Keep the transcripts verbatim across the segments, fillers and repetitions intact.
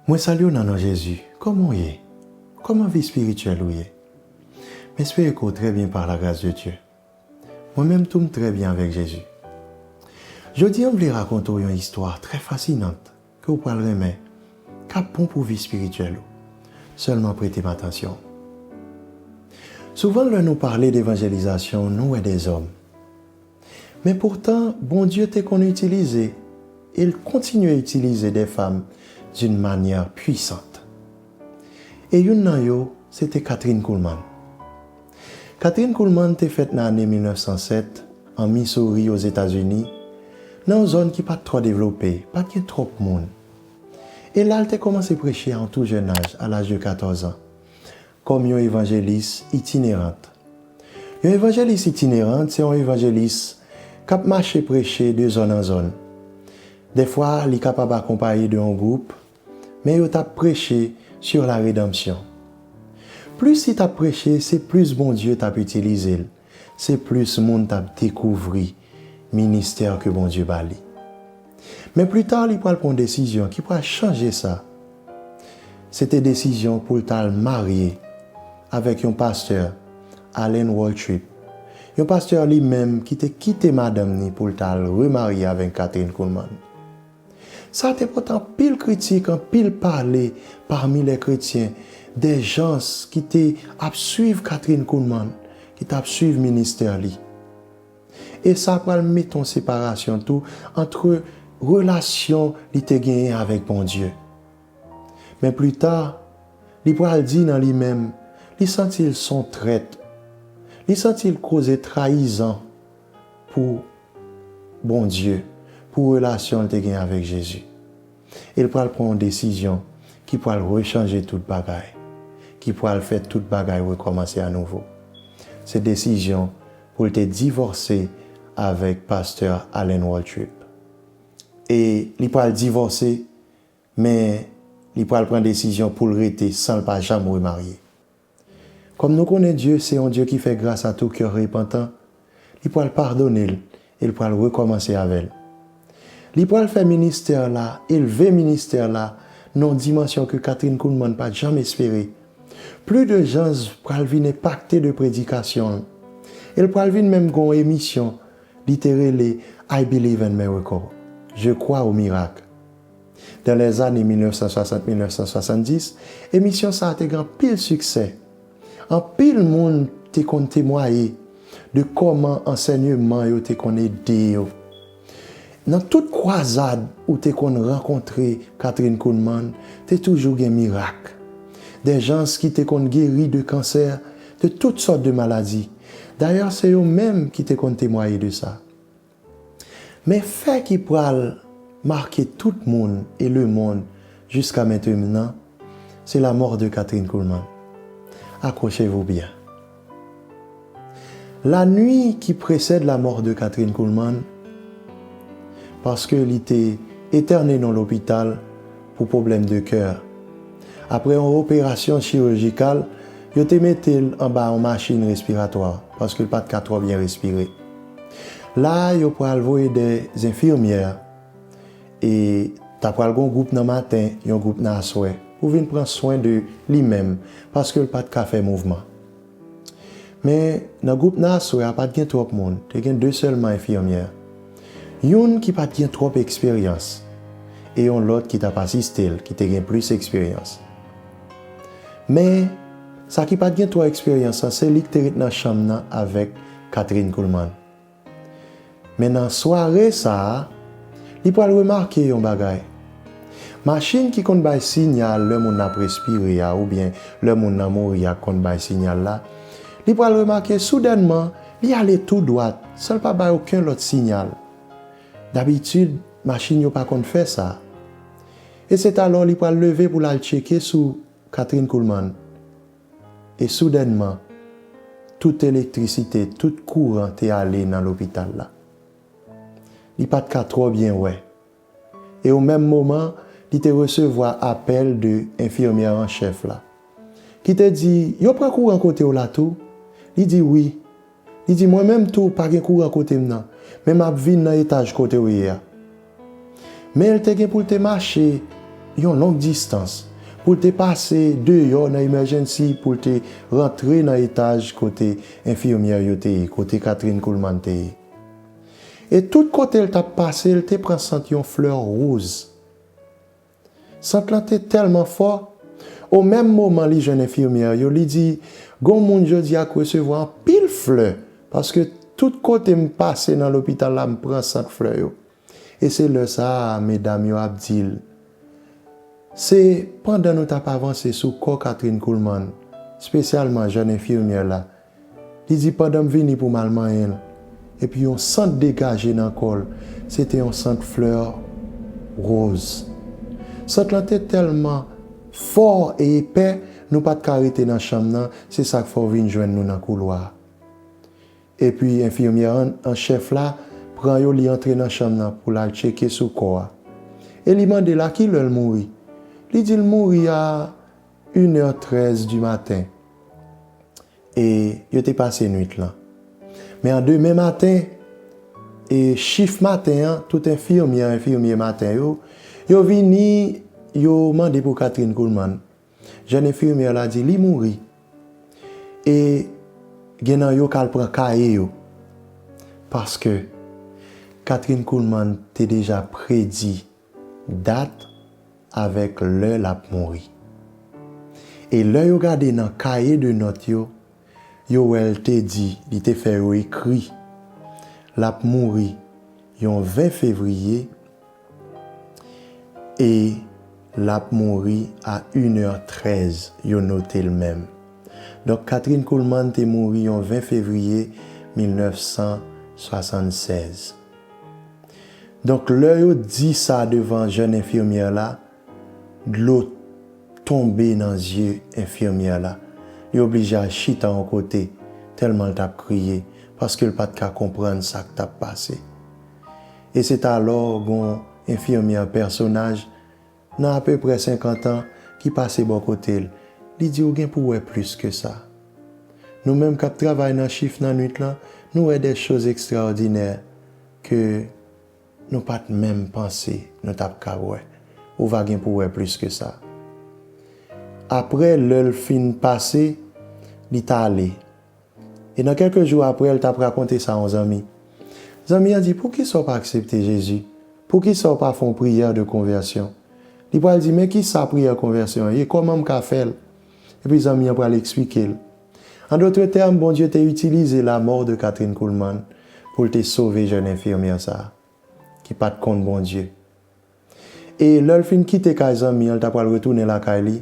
Mwen salye w nan non Jezi. Kòman w ye? Kòman vi espirityèl ou ye? M espere ke w trè byen par la grâce de Dieu. Mwen menm tou m trè byen avèk Jezi. Jodi a m vle rakonte w yon istwa trè fasinant ke w pral renmen, k ap bon pou vi espirityèl ou. Sèlman prete m atansyon. Souvan lè nou pale devanjelizasyon, nou wè dèzòm. Men poutan, Bondye te konn itilize, e l kontinye itilize des femmes d'une manière puissante. E youn nan yo, se te Katherine Kuhlman. Katherine Kuhlman te fèt nan ane mil nèf san sèt, an Missouri, Ozetazini, nan yon zòn ki pa t twò devlope, pa t gen twòp moun. E la, l te kòmanse preche a yon tou jèn aj, à l'âge de quatorze ans, kòm yon evanjelis itinerant. Yon evanjelis itinerant, se yon evanjelis k ap mache preche de zòn an zòn. Dèfwa, li kapab akonpaye de yon gwoup, men yo t ap preche sur la rédemption. Plis li t ap preche, se plis Bondye t ap itilize l, se plis moun t ap dekouvri ministè ke Bondye ba li. Men pli ta, li pral pran yon desizyon ki pral chanje sa. Se te desizyon pou l t al marye avèk yon pastè, Alan Waltrip. Yon pastè li menm ki te kite madanm ni pou l t al remarye avèk Katherine Kuhlman. Sa te pote anpil kritik, anpil pale pami lè kretyen, dè jans ki te ap swiv Katherine Kuhlman, ki t ap swiv ministè li. E sa pral mete yon separasyon tou ant relasyon li te genyen avèk Bondye. Men pli ta, li pral di nan li menm, li santi l s on trèt. Li santi l koze trayizan pou Bondye, pou relasyon l te gen avèk Jezi. E l pral pran yon desizyon ki pral rechanje tout bagay, ki pral fè tout bagay rekòmanse anouvo. Se desizyon pou l te divòse avèk pastè Alan Waltrip. E li pral divòse, men li pral pran desizyon pou l rete san l pa janm remarye. Kòm nou konnen Dye se yon Dye ki fè gras a tou kè repantan, li pral padone l e l pral rekòmanse avè l. Li pral fè ministè la, elve ministè la, nan yon dimansyon ke Katherine Kuhlman pa t janm espere. Plis de jans pral vin enpakte de predikasyon l. E l pral vin menm gen yon emisyon li te rele I Believe in Miracle. Je crois au miracle. Dans les années mil nèf san swasant, mil nèf san swasanndis, emisyon sa a te gen anpil siksè. Anpil moun te konn temwaye de kòman ansèyman yo te konn ede yo. Nan tout kwazad ou te konn rankontre Katherine Kuhlman, te toujou gen mirak. Dè jans ki te konn geri de kansè, de tout sòt de maladi. Dayè, se yo menm ki te konn temwaye de sa. Men fè ki pral make tout moun e lemonn jiska mentenan, se la mort de Katherine Kuhlman. Accrochez-vous bien. La nuit qui précède la mort de Katherine Kuhlman, paske li te etène nan lopital pou pwoblèm de kè. Apre yon operasyon chirijikal, yo te mete l anba yon machin respiratwa, paske l pa t ka twò byen respire. La, yo pral voye dè enfimyè, e ta pral gen yon gwoup nan maten, yon gwoup nan aswè, pou vin pran swen de li menm, paske l pa t ka fè mouvman. Men, nan gwoup nan aswè a, pa t gen twòp moun, te gen de sèlman enfimyè. Youn ki pa t gen twòp eksperyans, e yon lòt ki t ap asiste l, ki te gen plis eksperyans. Men, sa ki pa t gen twòp eksperyans lan, se li ki te ret nan chanm nan avèk Katherine Kuhlman. Men nan sware sa a, li pral remake yon bagay. Machin ki konn bay siyal lè moun nan ap respire a, oubyen lè moun nan mouri a konn bay siyal la, li pral remake soudènman, li ale tou dwat, san l pa bay okenn lòt siyal. Dabitid, machin yo pa konn fè sa. E se talè li pral leve pou l al tcheke sou Katherine Kuhlman. E soudènman, tout elektrisite, tout kouran te ale nan lopital la. Li pa t ka twò byen wè. E o menm moman, li te resevwa apèl de enfimyè an chèf la, ki te di, "Yo pran kouran kote w la tou?" Li di, "Wi." Li di, "Mwen menm tou, pa gen kouran kote m nan, men m ap vin nan etaj kote w ye a." Men l te gen pou l te mache yon long distans, pou l te pase deyò nan emergency, pou l te rantre nan etaj kote enfimyè yo te ye, kote Katherine Kuhlman te ye. E tout kote l t ap pase, l te pran sant yon flè woz. Sant lan te tèlman fò, o menm moman li jwenn enfimyè yo, li di, "Gon moun jodi a k resevwa anpil flè, paske tout kote m pase nan lopital la, m pran sant flè yo." E se lè sa a, medam yo ap di l, se pandan nou t ap avanse sou kò Katherine Kuhlman, espesyalman jèn enfimyè la, li di, "Pandan m vini pou m al manyen l, epi yon sant degaje nan kò l, se te yon sant flè woz." Sant lan te tèlman fò e epè, nou pa t ka rete nan chanm nan, se sa k fè w vin jwenn nou nan koulwa a. Epi enfimyè an, an chèf la pran yo, li antre nan chanm nan pou l al tcheke sou kò a. E li mande l a ki lè l mouri. Li di l mouri a inè trèz di maten. E yo te pase nwit lan. Men an demen maten, e chif maten an, tout enfimyè, enfimye maten yo, yo vini, yo mande pou Katherine Kuhlman. Jèn enfimyè la di li mouri. E gen nan yo k al pran kaye yo. Paske Katherine Kuhlman te deja predi dat avèk lè l ap mouri. E lè yo gade nan kaye de nòt yo, yo wè l te di, li te fè yo ekri, l ap mouri yon ven fevriye e l ap mouri a inè trèz, yo note l menm. Donk, Katherine Kuhlman te mouri yon ven fevriye mil nèf san swasannsèz. Donk, lè yo di sa devan jèn enfimyè la, dlo tonbe nan zye enfimyè la. Li oblije al chita yon kote, tèlman l t ap kriye, paske l pa t ka konprann sa k t ap pase. E se t alò gon enfimyè pèsonaj nan apeprè senkant an ki pase bò kote l. Li di, "Ou gen pou wè plis ke sa." Nou menm k ap travay nan chif nan nwit lan, nou wè de choz ekstraòdinè ke nou pa t menm panse nou t ap ka wè. Ou va gen pou wè plis ke sa. Apre, lè l fin pase, li t ale. E nan kèlke jou apre, l t ap rakonte sa yon zanmi. Zanmi an di, "Poukisa w pa aksepte Jezi? Poukisa w pa fè yon priyè de konvèsyon?" Li pral di, "Men ki sa priyè konvèsyon an ye? Kòman m ka fè l?" Epi zanmi an pral eksplike l. An dotre tèm, Bondye te itilize lamò de Katherine Kuhlman pou l te sove jèn enfimyè sa a, ki pa t konn Bondye. E lè l fin kite kay zanmi an, l ta pral retounen lakay li,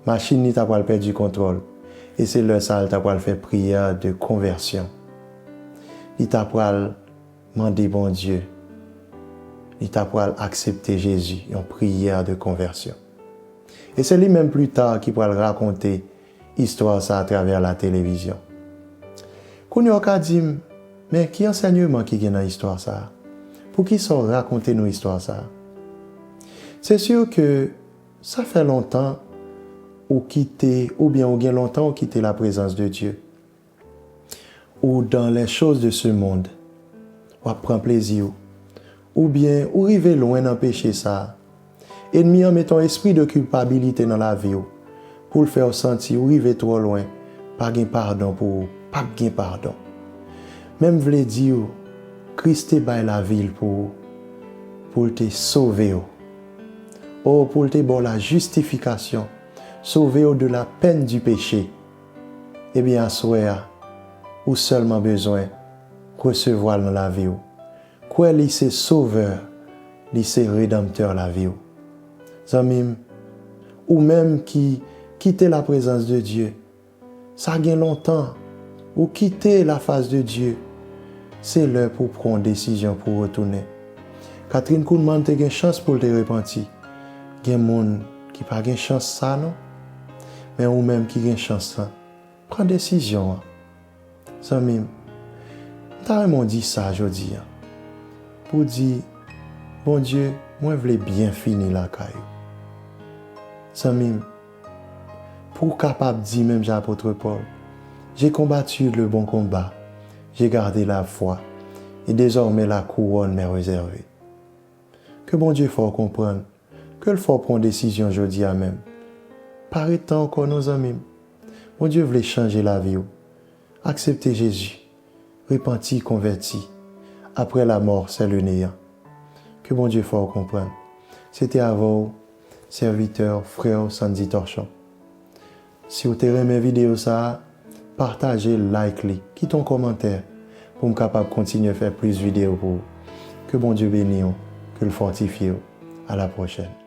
machin li ta pral pèdi kontwòl. E se lè sa a l ta pral fè priyè de konvèsyon. Li ta pral mande Bondye, li ta pral aksepte Jezi, yon priyè de konvèsyon. E se li menm pli ta ki pral rakonte istwa sa a atravè la televizyon. Kounye a w ka di m, "Men ki ansèyman ki gen nan istwa sa a? Poukisa w rakonte nou istwa sa a?" Se si ke sa fè lontan ou kite, oubyen ou gen lontan ou kite la prezans de Dye. Ou dans les choses de ce monde. W ap pran plezi w. Oubyen ou rive lwen nan peche sa a. Ènmi an met yon espri de kilpabilite nan lavi w, pou l fè w santi ou rive twò lwen, pa gen padon pou ou, p ap gen padon. Men m vle di w, Kris te bay lavi l pou ou, pou l te sove w. O, pou l te ba w la jistifikasyon, sove w de la pèn di peche. Ebyen, aswè a, ou sèlman bezwen resevwa l nan lavi w. Kwè li se Sovè, li se Redanmtè lavi w. Zanmi m, ou menm ki kite la prezans de Dye, sa gen lontan, ou kite la fas de Dye, se lè pou w pran yon desizyon pou w retounen. Katherine Kuhlman te gen chans pou l te repanti. Gen moun ki pa gen chans sa non. Men ou menm ki gen chans lan, pran desizyon an. Zanmi m, m ta renmen w di sa jodi a. Pou w di, "Bondye, mwen vle byen fini lakay ou." Zanmi m, pou w kapab di menm jan apot Pòl, "J'ai combattu le bon combat, j'ai gardé la foi, et désormais la couronne m'est réservée." Ke Bondye fè w konprann Ke l fè w pran yon desizyon jodi a menm. Pa ret tan ankò non, zanmi m. Bondye vle chanje lavi w. Aksepte Jezi. Repanti, konvèti. Après la mort, c'est le néant. Ke Bondye fè w konprann. Se te avè w, sèvitè w, frè w, Sandy Torchon. Si w te renmen videyo sa a, pataje l, like li, kite yon kòmantè pou m kapab kontinye fè plis videyo pou ou. Ke Bondye beni w, ke l fòtifye w. A la pwochèn.